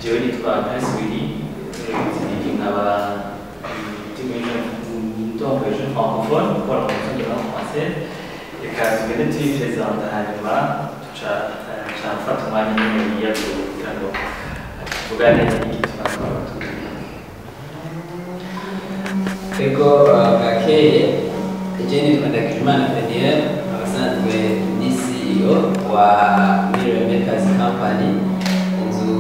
Jewe nitwa Prince Willy Zidiki, nkaba ndi muri ndongo Jeune Francophone pour la promotion de la langue française. Reka tugende tuyipresenta, hanyuma tuca ca mfata umwanya nyene wiyagura kugira ngo tuvugane igituma twaba turi. Ego, bwakeye. Je nitwa Ndagijimana Daniel, abasanzwe ndi CEO wa Mirror Makers Company, inzu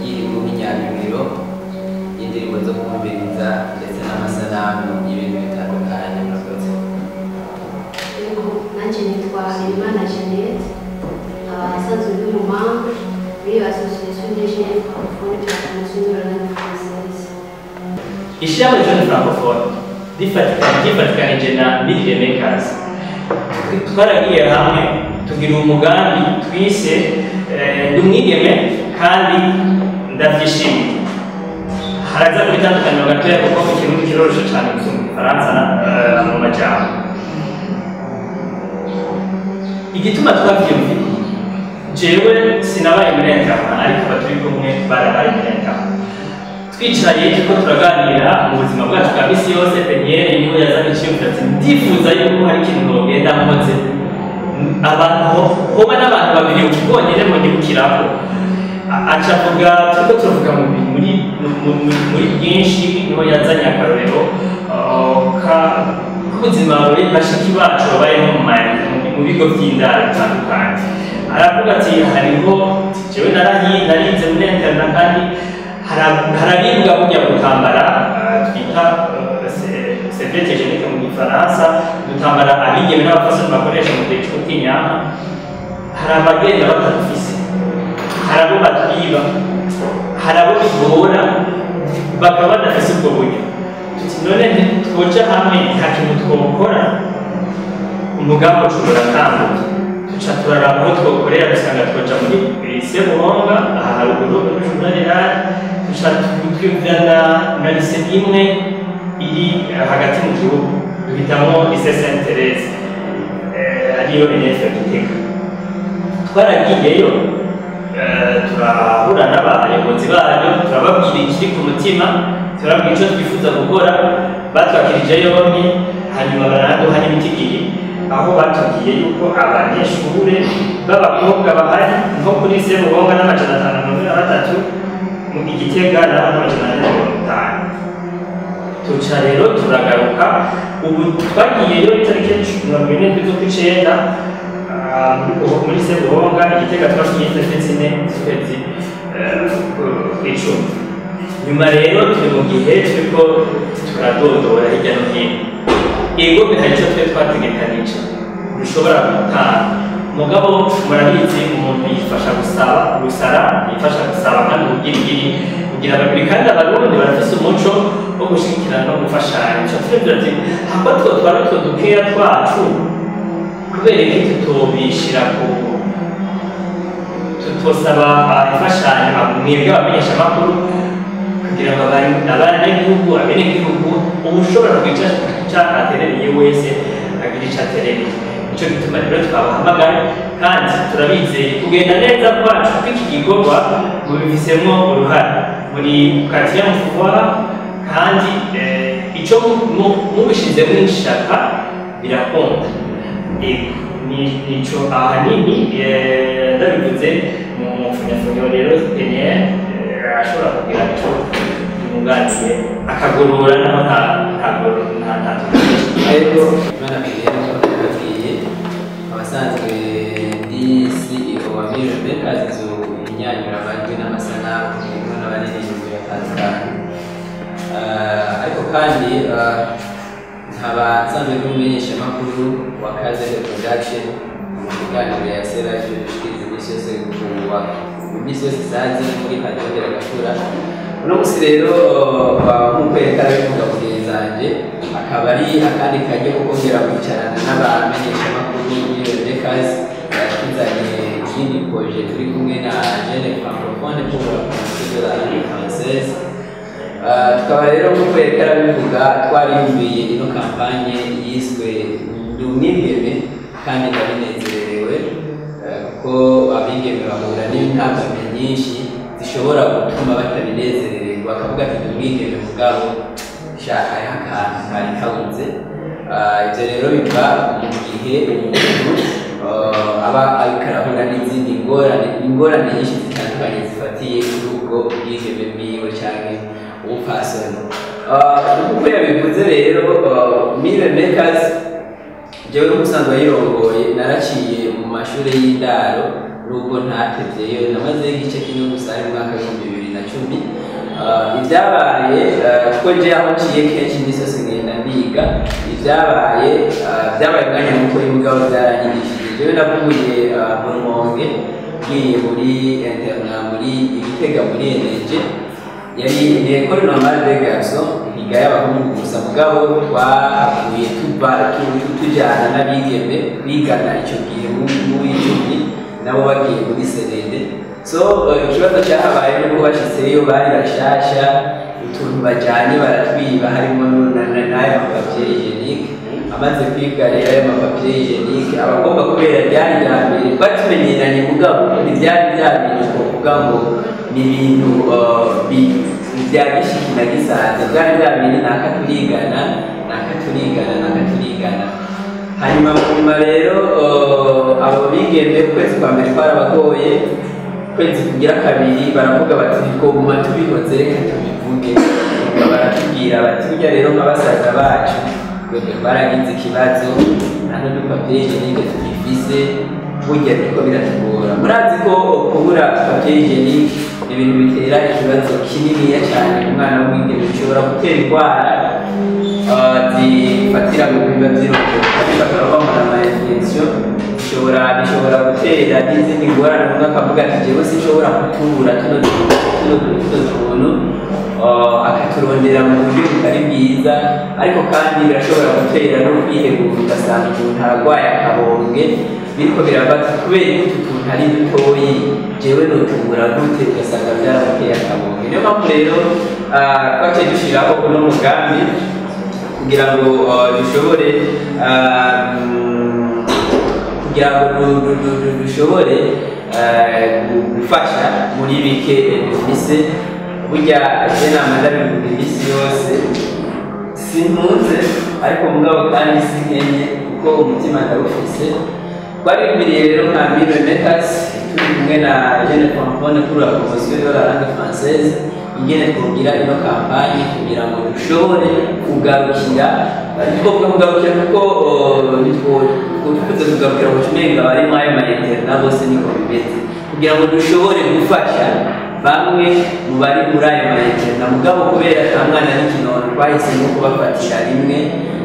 y'impinyanyuriro y'indirimbo zo kumviriza ndetse n'amasanamu y'ibintu bitandukanye. Murakoze. Yego, nanjye nitwa Harerimana Jeannette, abasanzwe ndi mu membre muri Association des Jeunes Francophones pour la Promotion de la Langue Française. Ishirahamwe Jeune Francophone ryifatikanije na Media Makers, twaragiye hamwe tugira umugambi twise "Ndi umwigeme kandi ndavyishimiye". Haraza kuba itandukaniro gatoya kuko mu Kirundi kiroroshe cane gusumba Igifaransa mu majambo. Igituma twavyiyumviriye, jewe sinabaye muri internat, ariko abaturi kumwe barabaye muri internat. Twicaye turiko turaganira mu buzima bwacu bwa misi yose, Peniel niwe yazanye iciyumviro ati: "Ndifuza yuko hari ikintu nogenda nkoze, abantu hoba n'abantu babiri bonyene munyibukirako." Aca avuga, turiko turavuga mu bi- muri muri byinshi, niho yazanye akarorero k'ubuzima bashiki bacu babayeho mu bigo vy'indaro bitandukanye. Aravuga ati: "Hariho jewe narize muri internat, kandi harabibwa burya gutambara twita serviette hygiénique mu Gifaransa, dutambara abigeme n'abapfasoni bakoresha mu gihe c'ubutinyanka. Hari abagenda batadufise, hari abo batwiba, hari abo bigora, bakaba badafise ubwo buryo." Tuti: "None ntitwoja hamwe, nta kintu twokora, umugambi ucu uratambuka?" Tuca turaraba aho twokorera, dusanga twoja muri lycée Buhonga aha haruguru muri Bujumbura Rural. Tuca twiyumvira na lycée imwe iri hagati mu gihugu, duhitamwo lycée Sainte Thérèse, ariyo ENF Gitega. Twaragiyeyo, turahura n'abayobozi bayo, turababwira ikiri ku mutima, turababwira icyo twifuza gukora. Batwakirije yombi, hanyuma baranaduha n'ibitigiri, aho batubwiye yuko abanyeshure b'abakobwa bahari nko kuri lycée Buhonga n'573, mu Igitega naho n'450. Tuca rero turagaruka. Ubu twagiyeyo itariki 27 z'ukwicenda muri lycée Buhonga. Igitega twagiye itariki 4 z'ukwezi kw'icumi. Nyuma rero turi mu gihe turiko turadodora hirya no hino. Ego, hari ico twe twategekanije dushobora gutanga, mugabo murabizi, umuntu yifasha gusaba, gusara yifasha gusaba, kandi ubugirigiri kugira babiri, kandi Abarundi barafise umuco wo gushigikirana no gufashanya. Ico turebye ati: "Hako twotwara utwo dukeya twacu, kubera iki tutobishira ku tutosaba imfashanyo mwebwe abamenyeshamakuru, kugira ngo abanyagihugu, abenegihugu, uwushobora kugira ico aterereye wese agira ico aterereye?" Nico gituma rero twabahamagaye, kandi turabizeye kugenda neza kwacu kw'iki gikorwa mubifisemwo uruhare muri quatrième pouvoir, kandi ico mubishizemwo ishaka birakunda. Ego, nico ahanini ndabivuze mu mfunyafunyo. Rero Peniel ashobora kugira ico yunganiye, akagorora naho nta Ariko Imana Peniel, nk'uko nabibabwiye, abasanzwe ndi CEO wa Mirror Makers, inzu inyanyura amajwi n'amasanamu irimo n'abaririmbyi batandukanye. Ariko kandi nkaba nsanzwe ndi umumenyeshamakuru wa Kazere Production mu kiganiro ya Serage dushikiriza iminsi yose kuwa iminsi yose saa 4 muri Radio Gakura. Uno munsi rero, nk'uko yariko arabivuga mugenzanje, akaba ari akandi karyo ko kongera kwicarana n'abamenyeshamakuru Mirror Makers tuzanye ikindi projet turi kumwe na Jeune Francophone pour la Promotion de la Langue Française. Tukaba rero, nk'uko yariko arabivuga, twariyumviye ino campagne yiswe "Ndi umwigeme kandi ndabinezerewe", kuko abigeme bahura n'intambamyi nyinshi zishobora. bishobora gutuma batabinezererwa, bakavuga ati ndi umwigeme mugabo sha hariho akantu kari kabuze. Ibyo rero biva mu gihe umuntu aba ariko arahura n'izindi ngorane, ingorane nyinshi zitandukanye zifatiye kuri ubwo bwigeme bwiwe canke ubupfasoni. Nkuko yabivuze rero, Mille Makers jewe nk'usanzwe ayirongoye naraciye mu mashuri y'indaro, nubwo ntatevyeyo, namazeyo igice kimwe gusa, ari mu mwaka w'2010. Ibyabaye, kuko je aho nciye kenshi imisi yose ngenda ndiga, ibyabaye byabaye umwanya muto y'umugabo byaranyigishije. Jewe navuye mu Rumonge ngiye muri internat muri Igitega muri ENG, yari ni école normale des garçons, higa y'abahungu gusa, mugabo twahavuye tuva tujana n'abigeme bigana ico gihe mu w'icumi, nabo bagiye muri CDD. So ikibazo cyahabaye nuko bashitseyo bari bashasha, utuntu bajanye baratwiba, harimo n'ayo ma papier hygiénique. Amaze kwiga rero ayo ma papier hygiénique, abakobwa kubera ryari rya mbere twari tumenyeranye, mugabo ntibyari bya bintu twovuga ngo ni ibintu bya gishiki na gisanze, byari bya bintu naka turigana, naka turigana, naka turigana. Hanyuma mu nyuma rero abo bigeme ukwezi kwa mbere twarabagoye, ukwezi kugira kabiri baravuga bati twoguma tubihoze, reka tubivuge. Baratubwira bati burya rero nka basaza bacu twebwe twaragize ikibazo, nta n'udu papier hygiénique tugifise, burya biriko biratugora. Murazi ko kubura papier hygiénique ni ibintu bitera ikibazo kininiya cyane ku mwana w'umwigeme, bishobora gutera indwara zifatira mu bihimba by'irondoka, bishobora kwamara ama infection, bishobora gutera n'izindi ngorane. Umwe akavuga ati jewe sinshobora kutubura tuno tuntu, akaturondera mu buryo butari bwiza. Ariko kandi birashobora gutera no kwihebura, ugasanga umuntu aragwaye akabonge, biriko birava kubera ko utu tuntu ari dutoyi, jewe notubura gute? Ugasanga byaramuteye akabonge. Niyo mpamvu rero twaciye dushiraho uno mugambi kugira ngo dushobore kugira ngo dushobore gufasha muri bike dufise. Burya je nama ndabivuga iminsi yose, sintunze ariko mugabo kandi sinkenye, kuko umutima ndawufise. Twariyumviriye rero nka Mille Makers turi kumwe na Jeune Francophone pour la promotion de la langue française ingene twogira ino campagne kugira ngo dushobore kugarukira, twovuga kugarukira kuko tukunze kugarukira ngo tumenga bari muri ayo ma internat bose niko bimeze, kugira ngo dushobore gufasha bamwe mu bari muri ayo ma internat. Mugabo kubera ata mwana n'ikinono, twahisemo kubafatira rimwe.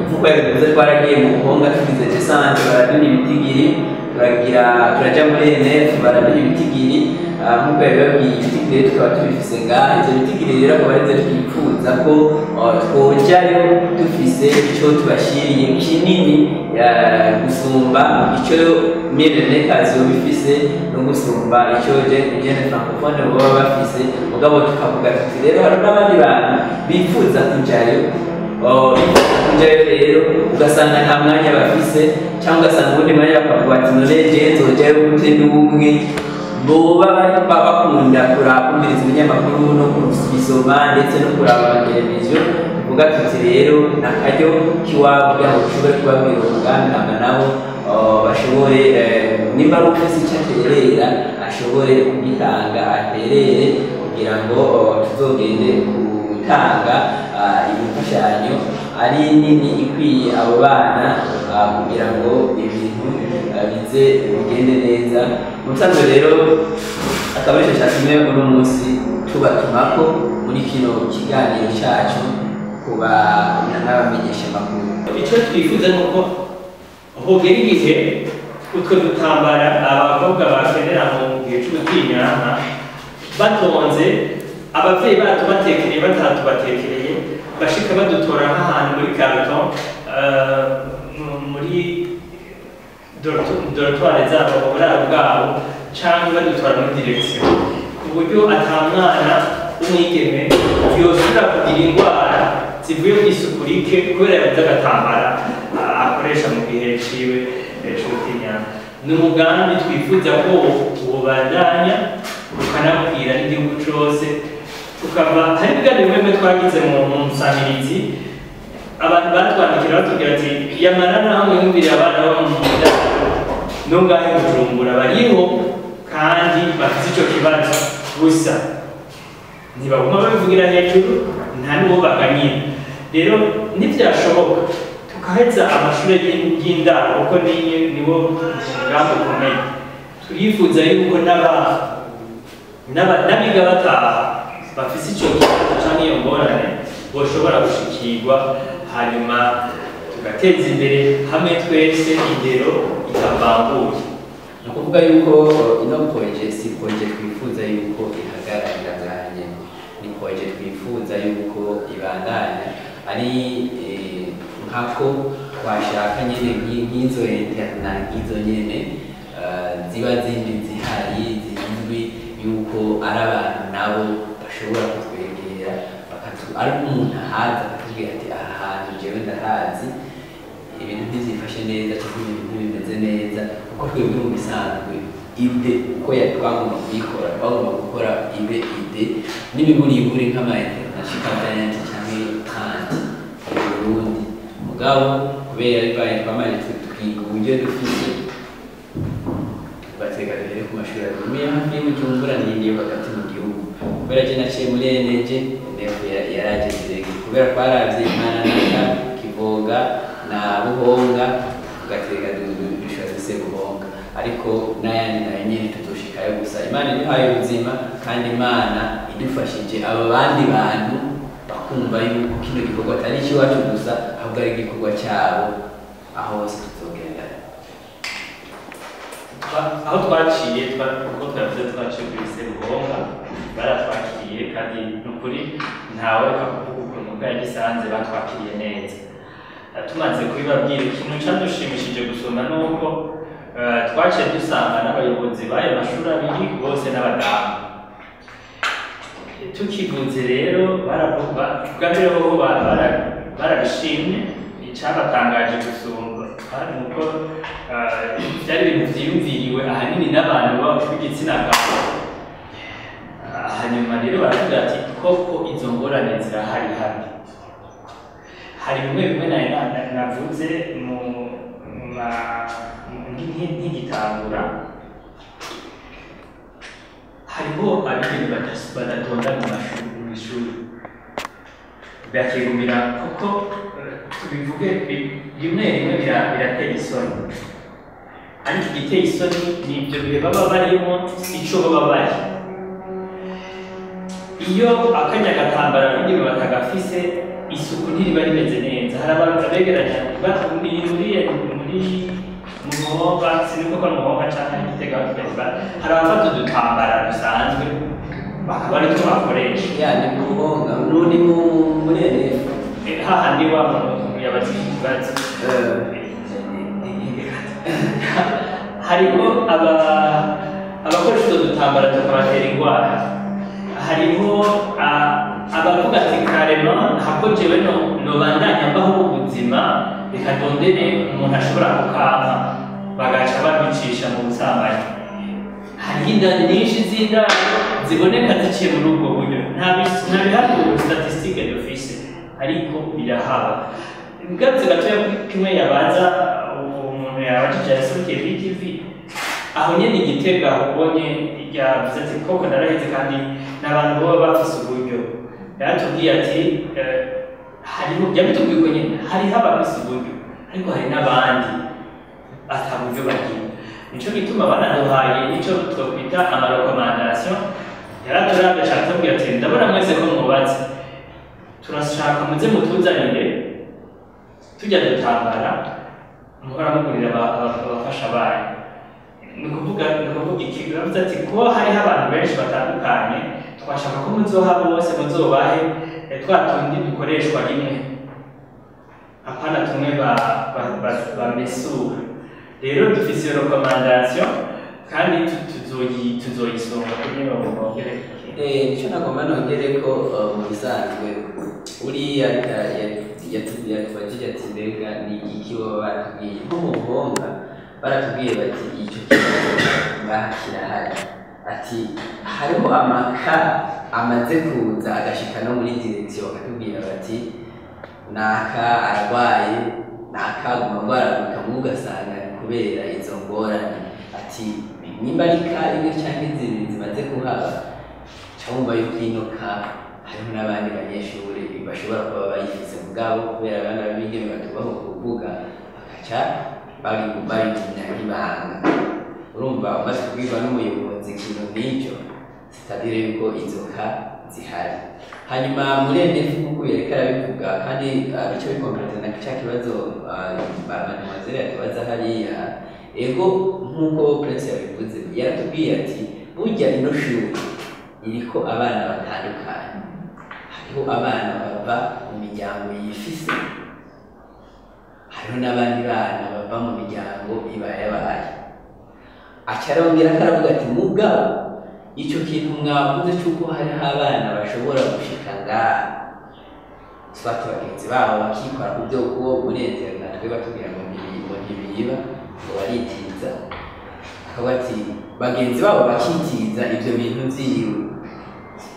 Nk'uko yabivuze, twaragiye mu Buhonga tugize descente, baraduha ibitigiri, turagira turaja muri NF baraduha ibitigiri. Nk'uko yabibabwiye, ibitigiri tukaba tubifise ngaha. Ivyo bitigiri rero akaba arivyo twifuza ko twojayo dufise ico tubashiriye kinini gusumba ico Mille Makers yoba ifise no gusumba ico Jeune Francophone baba bafise. Mugabo tukavuga tuti rero hari n'abandi bantu bifuza kujayo. Bifuza kujayo rero ugasanga nta mwanya bafise, cyangwa ugasanga ubundi mwanya bakavuga ati none jewe nzojayo gute ndi umwe? Boba bakunda kuraba, kumviriza ibinyamakuru no kubisoma ndetse no kuraba amateleviziyo. Tuvuga tuti rero ni akaryo k'iwabo kugira ngo dushobore kubabwira umugambi, hama nabo bashobore, nimba ari ufise icyo aterera ashobore kugitanga aterere, kugira ngo tuzogende gutanga imfashanyo ari nini ikwiye abo bana, kugira ngo ibintu bize bigende neza. Mu bisanzwe rero akaba aricyo cyatumye uno munsi tubatumako muri kino kiganiro cyacu kuba n'abamenyesha amakuru. Icyo twifuza ni uko hogera igihe utwo dutambara abakobwa bakenera mu gihe cy'ubutinyanka batonze, abavyeyi batubatekereye, batatubatekereye, bashika badutora nk'ahantu muri carton, muri dortoir zabo, mu buraro bwabo, canke badutora muri direction, ku buryo ata mwana w'umwigeme yosubira kugira indwara zivuye ku isuku rike kubera yabuze agatambara akoresha mu gihe ciwe c'ubutinyanka. Ni umugambi twifuza ko wobandanya. Tukanabwira n'igihugu cose, tukava hari ibiganiro bimwe twagize mu nsamirizi, abantu batwandikira batubwira ati yamara naho mwiyumvire abana bo mu ndaro no ngahe Bujumbura bariho kandi bafite ico kibazo, gusa ntibaguma babivugira hejuru, nta n'uwo baganyira. Rero ntivyashoboka tukaheza amashure y'indaro, kuko niwo mugambi ukomeye. Turifuza yuko n'abiga bataha bafise ico kibazo canke iyo ngorane boshobora gushikirwa, hanyuma tugateza imbere hamwe twese indero itavanguye. Ni ukuvuga yuko ino projet si projet twifuza yuko ihagararira ngaha nyene, ni projet twifuza yuko ibandanya, ari nkako twashaka nyene nk'izo internat, nk'izo nyene ziba zindi zihari zizwi yuko ari abantu nabo bashobora kutwegera, ari umuntu ahaza akatubwira ati aha hantu jewe ndahazi, ibintu ntivyifashe neza cyangwa ibintu ntibimeze neza. Kuko twebwe mu bisanzwe idée uko twagomba kuyikora, twagomba gukora ibe idée n'imiburiburi nk'ama internat ashika 20 canke 30 mu Burundi. Mugabo kubera bibaye twamaze twiga uburyo dufise, bateka duhere ku mashuri abiri, imwe hafi y'Ibujumbura n'iyindi yo hagati mu gihugu. Kubera je naciye muri ENG yaraje direct, kubera twaravye Maranatha, Kivoga na Buhonga, tugateka dushazise Buhonga, ariko n'ayandi nayo nyene tuzoshikayo. Gusa Imana iduhaye ubuzima kandi Imana idufashije, aba bandi bantu bakumva yuko kino gikorwa atari icy'iwacu gusa, ahubwo ari igikorwa cyabo, aho hose tuzogenda. Aho twaciye, uko twavuze, twaciye kuri Sebuhonga, baratwakiriye kandi nukuri ntawe reka kuvuga ukuntu bwa Gisanze batwakiriye neza. Tumaze kubibabwira, ikintu cadushimishije gusoma nuko twaciye dusanga n'abayobozi b'ayo mashuri abiri bose n'abadamu. Tukivuze rero baravuga, bwa mbere hoho barabishimye. Icabatangaje gusumba kandi nuko byari ibintu vyiyumviriwe ahanini n'abantu b'igitsina gabo. Hanyuma rero baravuga ati koko izo ngorane zirahari hano. Hari bimwe bimwe nari navuze mu nk'igitangura, hariho abigeme badatonda mu mashuri, mw'ishuri bakigumira, kuko tubivuge rimwe rimwe biratera isoni, ariko igiteye isoni ni ibyo bihe baba barimo, sico baba bari. Iyo akanya gatambara abigeme batagafise, isuku ntiriba rimeze neza. Hari abantu begeranya muri mu Buhonga, sinzi ko ari mu Buhonga canke ari Gitega, hari abafata udutambara dusanzwe bakaba ari two bakoresha. Ya, ni mu Buhonga n'undi muri NF. Hahandi wa muntu yabajije ikibazo, hariho abakoresha utwo dutambara tukabatera indwara. Hariho abavuga ati karema hako jewe nobandanya mbaho ubuzima, reka ndondere umuntu ashobora kukampa, bagaca babicisha mu busambanyi. Hariho inda nyinshi z'indaro ziboneka ziciye muri ubwo buryo. Nta biharuro statistique dufise, ariko birahaba. Ngarutse gatoya kuri kimwe yabaza, umuntu yabajije yaserukiye BTV aho nyene Igitega, ubonye yavuze ati koko naraheze, kandi n'abantu baba bafise uburyo. Yaratubwiye ati hariho, yabitubwiye uko nyene, hariho abafise uburyo ariko hari n'abandi ata buryo bagira. Nico gituma banaduhaye nico twokwita ama recommandations. Yaraturavye ashaka atubwira ati ndabona mwese ko mwubatse, turashaka muze mutuzanire tujya dutambara muhora mugurira abafasha banyu. Ni ukuvuga iki? Baravuze ati kuba hariho abantu benshi batandukanye, twashaka ko muzoha bose, muzobahe twa tundi dukoreshwa rimwe, apana tumwe bamesura. Rero dufise iyo recommandation kandi tuzoyisunga kugira ngo bongere. Nico nagomba nongere ko mu bisanzwe uriya yatubajije ati mbega ni iki baba baratubwiye? Nko mu Buhonga baratubwiye bati icyo kibazo ngaha kirahari. Ati hariho ama cas amaze kuza agashika no muri direction, bakatubwira bati naka arwaye, naka aguma agwaragurika, muga ugasanga ni kubera izo ngorane. Ati nimba ari cas imwe canke zibiri zimaze kuhaba, ca wumva yuko ino cas hariho n'abandi banyeshuri bashobora kuba bayifise, mugabo kubera abana b'abigeme batubaho kuvuga, bakaca babigumya nk'ibanga. Urumva, umaze kubwirwa n'umuyobozi ikintu nk'icyo, c'est-à-dire yuko izo cas zihari. Hanyuma muri NF, nk'uko yariko arabivuga, kandi bice bikompleta na cya kibazo ba mademoiselle yatubaza hariya. Ego, nk'uko Prince yabivuze, yaratubwiye ati burya ino shuri iriko abana batandukanye. Hariho abana bava mu miryango yifise, hariho n'abandi bana bava mu miryango ibayabaye. Acarongera akaravuga ati mugabo ico kintu mwavuze c'uko hariho abana bashobora gushika ngaha, soit bagenzi babo bakikora ku byo kuwo muri internat twe batubwira ngo ngo ntibiba, ngo baritiza. Akavuga ati bagenzi babo bakitiza ivyo bintu vyiwe,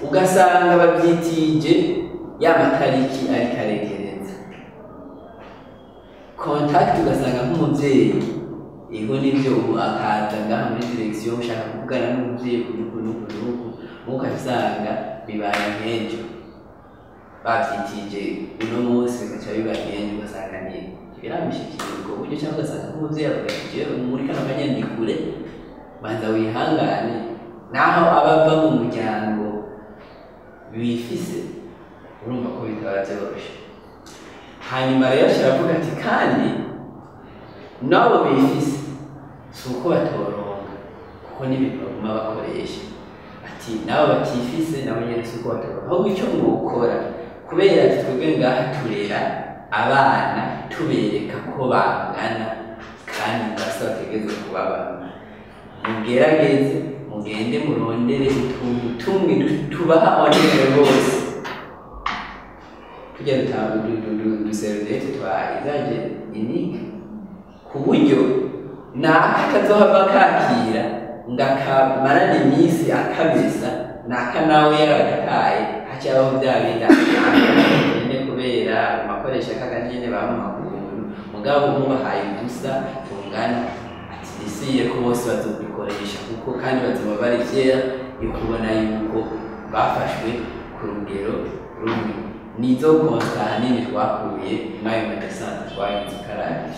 ugasanga bavyitije ya matariki ariko aregereza contact, ugasanga nk'umuvyeyi, ego nivyo, ubu akaza ngaha muri direction, ushaka kuvugana n'umuvyeyi ku nuku nuku nuku, mukaca usanga bibaye nk'ejo bavyitije uno munsi, bigaca biba nk'ejo, ugasanga ni biramushikira ubwo buryo, cyangwa ugasanga nk'umuvyeyi avuga ati jewe muri kano kanya ndi kure, banza wihangane. Naho aba ava mu muryango wifise, urumva ko bitaba vyoroshe. Hanyuma rero kiravuga ati kandi nabo bifise si uko batoronka, kuko n'ibintu baguma bakoresha. Ati nabo batifise nabo nyene si uko batoronka, ahubwo icyo mwokora, kubera ati twebwe ngaha turera abana tubereka ko bangana kandi basa, bategerezwa kuba bamwe, mugerageze mugende murondere utuntu tumwe tubaha honneur bose, tujya du serviette twa usage unique, ku buryo naka kazohava kakira ngo akamarane iminsi akamesa, naka nawe yaragataye, hacabaho bya bindi nyene kubera amakoresha kaka nyene bamuha ku buntu. Mugabo mubahaye udusa tungana, ati nisiye ko bose bazodukoresha, kuko kandi bazoba bari fier yo kubona yuko bafashwe ku rugero rumwe. Nizo constat ahanini twakuye mw'ayo madasanzwe twagize ukarabye.